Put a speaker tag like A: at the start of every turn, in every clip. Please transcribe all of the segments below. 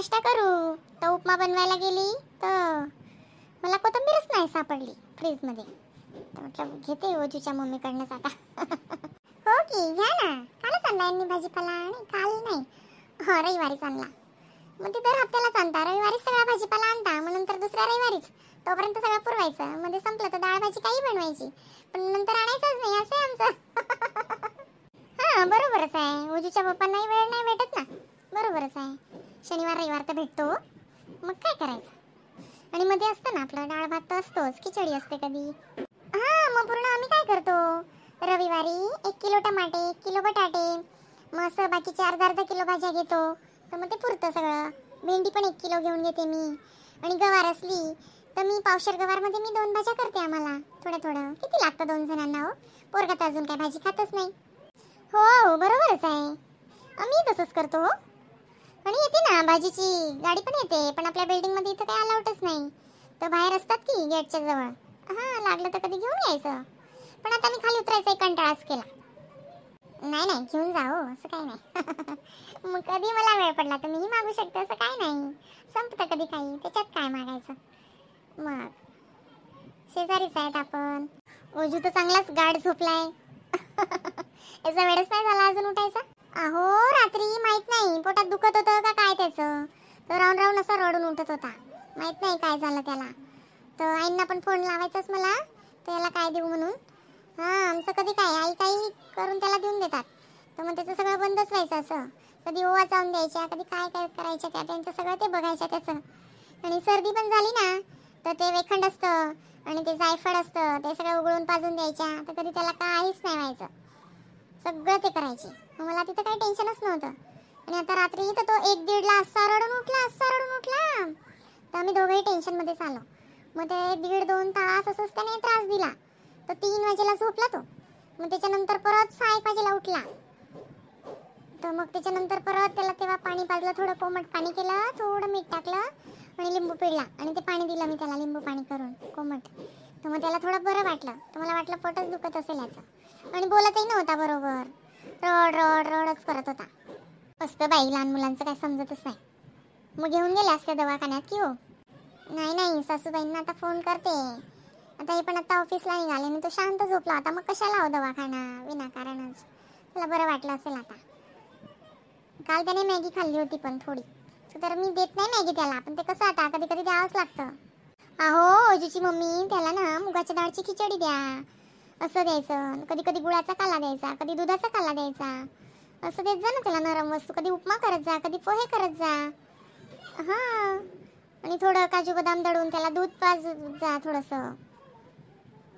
A: नाश्ता करू. तर उपमा बनवायला गेली तर मला कोथिंबीरच नाही सापडली फ्रीजमध्ये. तर म्हटलं घेते ओजूच्या मम्मीकडनंच आता. हो की, घ्या ना. कालच आणला यांनी भाजीपाला. आणि काल नाही, हो रविवारीच आणला. मग ते दर हप्त्यालाच आणता, रविवारीच सगळा भाजीपाला आणता, मग नंतर दुसऱ्या रविवारीच, तोपर्यंत सगळं पुरवायचं. मध्ये संपलं तर डाळ भाजी काही बनवायची, पण नंतर आणायचंच नाही, असं आहे आमचं. हां बरोबरच आहे, ओजूच्या पप्पांनाही वेळ नाही भेटत ना. बरोबरच आहे, शनिवार रविवार तर भेटतो, मग काय करायचं. आणि मध्ये असतं ना आपलं डाळ भात तर असतोच, खिचडी असते कधी. हां मग पूर्ण आम्ही काय करतो, रविवारी 1 किलो टमाटे, 1 किलो बटाटे, मग असं बाकीचे अर्धा अर्धा किलो भाज्या घेतो, तर मग ते पुरतं सगळं. भेंडी पण 1 किलो घेऊन घेते मी. आणि गवार असली तर मी पावशेर गवारमध्ये मी 2 भाज्या करते आम्हाला, थोडं थोडं. किती लागतं 2 जणांना हो, पोरगा तर अजून काय भाजी खातच नाही. हो बरोबरच आहे, आम्ही तसंच करतो हो. आणि येते ना भाजीची गाडी पण येते, पण आपल्या बिल्डिंगमध्ये इथं काही अलाउडच नाही, तर बाहेर असतात की गेटच्या जवळ. हां लागलं तर कधी घेऊन यायचं, पण आता मी खाली उतरायचा एक कंटाळाच केला. नाही नाही घेऊन जा हो, असं काही नाही. मग कधी मला वेळ पडला तर मीही मागू शकते, असं काही नाही. संपतं कधी काही, त्याच्यात काय मागायचं. मग शेजारीच आहेत आपण. ओजू तर चांगलाच गाढ झोपलाय. याचा वेळच नाही झाला अजून उठायचा. अहो रात्री माहित नाही पोटात दुखत होतं का काय त्याचं, तर राहून राहून असं रडून उठत होता, माहित नाही काय झालं त्याला. तर आईंना पण फोन लावायचाच मला, तर याला काय देऊ म्हणून. हां आमचं कधी काय आई काही करून त्याला देऊन देतात, तर मग त्याचं सगळं बंदच व्हायचं असं. कधी ओवा चावून द्यायच्या, कधी काय काय करायच्या त्या, त्यांचं सगळं ते बघायच्या त्याचं. आणि सर्दी पण झाली ना तर ते वेखंड असतं आणि ते जायफळ असतं, ते सगळं उघडून पाजून द्यायच्या, तर कधी त्याला काहीच नाही व्हायचं, सगळं ते करायचे. मग मला तिथं काही टेन्शनच नव्हतं. आणि आता रात्री तर तो 1-1:30ला असा रडून उठला, असा रडून उठला, तर आम्ही दोघंही टेन्शनमध्येच आलो. मग ते 1.5-2 तास असंच त्याने त्रास दिला, तर 3 वाजेला झोपला तो. मग त्याच्यानंतर परत 6-1 वाजेला उठला, तर मग त्याच्यानंतर परत त्याला तेव्हा पाणी पाजलं, थोडं कोमट पाणी केलं, थोडं मीठ टाकलं आणि लिंबू पिळला आणि ते पाणी दिलं मी त्याला, लिंबू पाणी करून कोमट. तर मग त्याला थोडं बरं वाटलं. तर मला वाटलं पोटच दुखत असेल याचं. आणि बोलतही नव्हता बरोबर, रड रड रडच करत होता. असतं बाई लहान मुलांचं काय समजतच नाही. मग घेऊन गेले असते दवाखान्यात की हो? नाही नाही, सासूबाईंना आता फोन करते. आता हे पण आता ऑफिसला निघाले आणि तो शांत झोपला आता, मग कशाला हो दवाखाना विनाकारणच. त्याला बरं वाटलं असेल आता. काल त्याने मॅगी खाल्ली होती पण थोडी, तर मी देत नाही मॅगी त्याला, पण ते कसं आता कधी कधी द्यावंच लागतं. अहो ओजूची मम्मी त्याला ना मुगाच्या डाळची खिचडी द्या असं द्यायचं, कधी कधी गुळाचा काला द्यायचा, कधी दुधाचा काला द्यायचा, असं देत जा ना त्याला नरम वस्तू. कधी उपमा करत जा, कधी पोहे करत जा. हां आणि थोडं काजू बदाम दळून त्याला दूध पाज जा थोडंसं.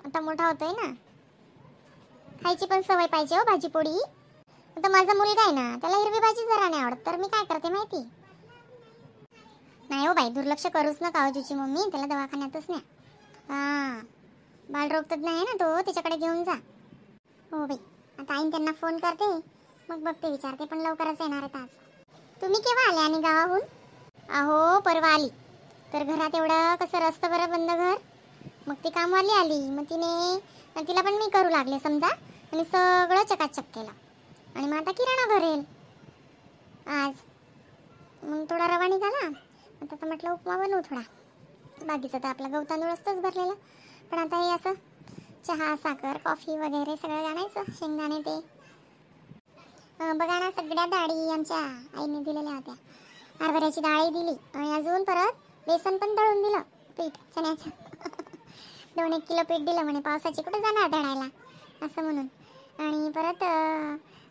A: आता मोठा होतोय ना, खायची पण सवय पाहिजे हो भाजीपोळी. आता माझा मुलगा आहे ना, त्याला हिरवी भाजी जरा नाही आवडत, तर मी काय करते माहिती नाही हो बाई, दुर्लक्ष करूच नका ओजूची मम्मी, त्याला दवाखान्यातच न्या. हां बालरोग तज्ञ आहे ना तो, त्याच्याकडे घेऊन जा. हो बाई आता आईन त्यांना फोन करते, मग बघते विचारते, पण लवकरच येणार आहेत आज. तुम्ही केव्हा आले आणि गावाहून? अहो परवा आली, तर घरात एवढं कसं रस्त बरं बंद घर. मग ती कामवाली आली, मग तिने तिला पण मी करू लागले समजा, आणि सगळं चकाचक केलं. आणि मग आता किराणा भरेल आज, मग थोडा रवा निघाला. आता तर म्हटलं उपमा बनवू थोडा, बाकीचं तर आपला गहू तांदूळ असतंच भरलेलं, पण आता हे असं चहा साखर कॉफी वगैरे सगळं आणायचं, शेंगदाणे ते. बघा ना सगळ्या डाळी आमच्या आईने दिलेल्या होत्या, हरभऱ्याची डाळही दिली आणि अजून परत बेसन पण दळून दिलं, पीठ चण्याचं. 2-1 किलो पीठ दिलं म्हणे, पावसाची कुठे जाणार दळायला असं म्हणून. आणि परत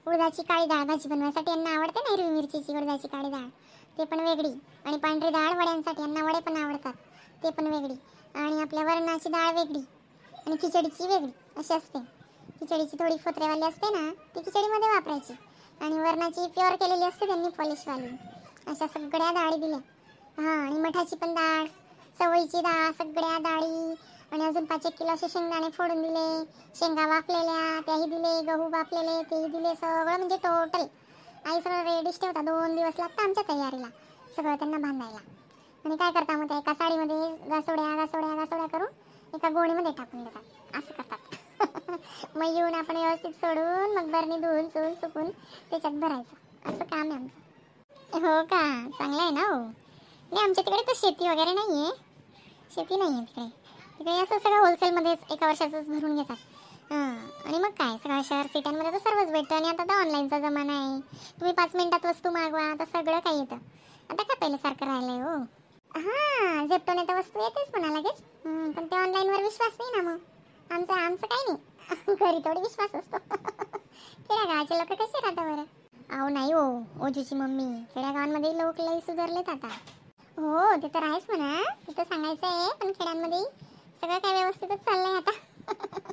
A: उडदाची काळी डाळ भाजी बनवायसाठी यांना आवडते ना हिरवी मिरचीची उडदाची काळी डाळ, ते पण वेगळी. आणि पांढरी डाळ वड्यांसाठी, यांना वडे पण आवडतात, ते पण वेगळी. आणि आपल्या वरणाची डाळ वेगळी आणि खिचडीची वेगळी अशी असते. खिचडीची थोडी फोत्रेवाली असते ना, ती खिचडीमध्ये वापरायची, आणि वरणाची प्युअर केलेली असते त्यांनी पॉलिशवाली. अशा सगळ्या डाळी दिल्या. हां आणि मठाची पण डाळ, चवळीची डाळ, सगळ्या डाळी. आणि अजून 5-1 किलो असे शेंगदाणे फोडून दिले, शेंगा वाफलेल्या त्याही दिले, गहू वाफलेले तेही दिले, सगळं म्हणजे टोटल आई सगळं रेडीच ठेवता. 2 दिवस लागतात आमच्या तयारीला, सगळं त्यांना बांधायला. आणि काय करता मग त्या एका साडीमध्ये घासोड्या घासोड्या घासोड्या करून एका गोणीमध्ये टाकून देतात, असं करतात. मग येऊन आपण व्यवस्थित सोडून मग बरणी धुवून चुवून सुकून त्याच्यात भरायचं, असं काम आहे आमचं. हो का, चांगलं आहे ना हो. नाही, आमच्या तिकडे तर शेती वगैरे नाही आहे. शेती नाही आहे तिकडे. तिकडे असं सगळं होलसेलमध्येच एका वर्षाचंच भरून घेतात. हां, आणि मग काय, सगळं शहर सिट्यांमध्ये तर सर्वच भेटतं. आणि आता तर ऑनलाईनचा जमाना आहे. तुम्ही 5 मिनिटात वस्तू मागवा, आता सगळं काही येतं. आता काय पहिल्यासारखं राहिलं आहे हो? हां, झेप्टोने तर वस्तू येतेच म्हणा लगेच. पण ते ऑनलाईनवर विश्वास नाही ना मग आमचा. आमचं काही नाही, घरी थोडी विश्वास असतो. खेड्यागावाचे लोक कसे राहतात बरं? अहो नाही हो ओजूची मम्मी, खेड्यागावांमध्ये लोक लई सुधारलेत आता. हो, ते तर आहेच म्हणा, तिथं सांगायचं आहे. पण खेड्यांमध्ये सगळं काय व्यवस्थितच चाललंय आता.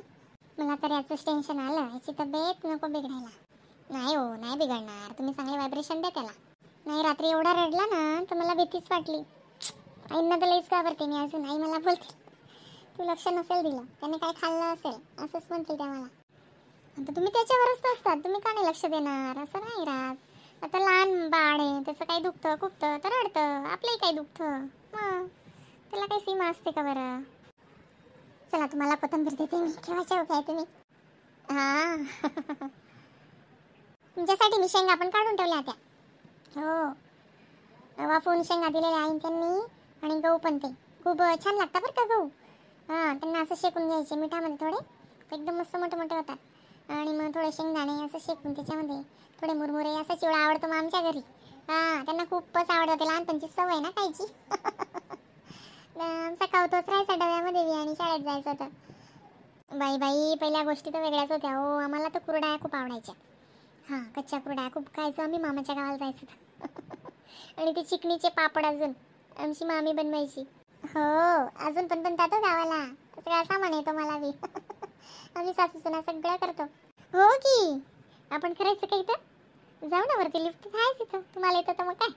A: मला तर याचंच टेन्शन आलं, याची तब्येत नको बिघडायला. नाही हो, नाही बिघडणार. तुम्ही चांगले व्हायब्रेशन द्या त्याला. नाही, रात्री एवढा रडला ना तर मला भीतीच वाटली. आईंना तर लईच घाबरते मी अजून. आई मला बोलते, तू लक्ष नसेल दिलं, त्याने काय खाल्लं असेल, असंच म्हणतील त्या मला. आता तुम्ही त्याच्यावरच तर असतात, तुम्ही का नाही लक्ष देणार? असं नाही राहत. आता लहान बाळ आहे, त्याचं काही दुखतं खुपतं तर रडतं, आपलंही काही दुखतं, मग त्याला काही सीमा असते का बरं? चला, तुम्हाला कोथिंबीर देते मी. केव्हाच्या उभ्या आहे तुम्ही? हां, तुमच्यासाठी मी शेंगा पण काढून ठेवल्या होत्या. हो, वाफवून शेंगा दिलेल्या आहे त्यांनी आणि गहू पण. ते खूप छान लागतात बरं का गहू. हां, त्यांना असं शेकून घ्यायचे मिठामध्ये थोडे, तर एकदम मस्त मोठे मोठे होतात. आणि मग थोडे शेंगदाणे असं शेकून त्याच्यामध्ये थोडे मुरमुरे, असा चिवडा आवडतो मग आमच्या घरी. हां, त्यांना खूपच आवडतं ते. लहानपणची सवय ना खायची. आमचा खाऊ तोच राहायचा डब्यामध्ये बी आणि शाळेत जायचं होतं. बाई बाई, पहिल्या गोष्टी तर वेगळ्याच होत्या हो. आम्हाला तर कुरड्या खूप आवडायच्या. हां, कच्च्या कुरड्या खूप खायचो आम्ही मामाच्या गावाला जायचो तर. आणि ते चिकणीचे पापड अजून आमची मामी बनवायची. हो, अजून पण बनतात हो गावाला. सगळा सामान येतो मला बी. आम्ही सासू सुना सगळं करतो. हो की, आपण करायचं का इथं? जाऊ ना वरती, लिफ्ट आहेच इथं. तुम्हाला येतं तर मग काय,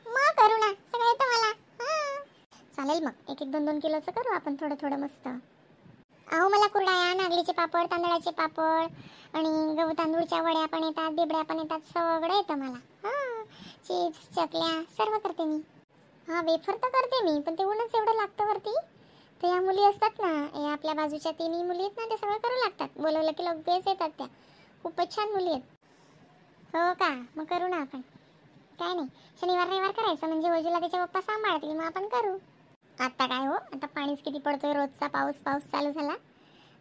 A: मग करू ना. सगळं येतं मला. हां, चालेल मग. एक एक दोन दोन किलोचं करू आपण थोडं थोडं मस्त. अहो, मला कुरडाया, नागलीचे पापड, तांदळाचे पापड आणि गहू तांदूळच्या वड्या पण येतात, बिबड्या पण येतात, सगळं येतं मला. हां, चिप्स, चकल्या सर्व करते मी. हां, वेफर तर करते मी, पण ते ऊनच एवढं लागतं वरती. तर या मुली असतात ना, या आपल्या बाजूच्या तिन्ही मुली आहेत ना, ते सगळं करू लागतात. बोलवलं की लगेच येतात त्या. खूपच छान मुली आहेत. हो का? मग करू ना आपण. काय नाही, शनिवार रविवार करायचं, म्हणजे वजूला त्याच्या पप्पा सांभाळतील, मग आपण करू. आता काय हो, आता पाणीच किती पडतोय रोजचा. पाऊस पाऊस चालू झाला.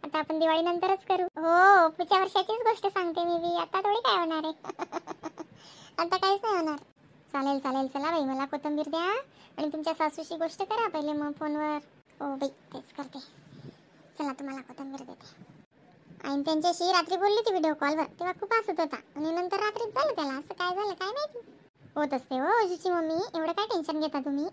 A: आता आपण दिवाळीनंतरच करू. हो, पुढच्या वर्षाचीच गोष्ट सांगते मी बी. आता थोडी काय होणार आहे? आता काहीच नाही होणार. चालेल चालेल. चला बाई, मला कोथिंबीर द्या आणि तुमच्या सासूशी गोष्ट करा पहिले मग फोनवर. हो बाई, तेच करते. चला, तुम्हाला कोथिंबीर देते. आणि त्यांच्याशी रात्री बोलली ती व्हिडिओ कॉलवर, तेव्हा खूप हसत होता आणि नंतर रात्रीच झालं त्याला असं. काय झालं काय माहिती. होत असते हो ओजूची मम्मी, एवढं काय टेन्शन घेता तुम्ही?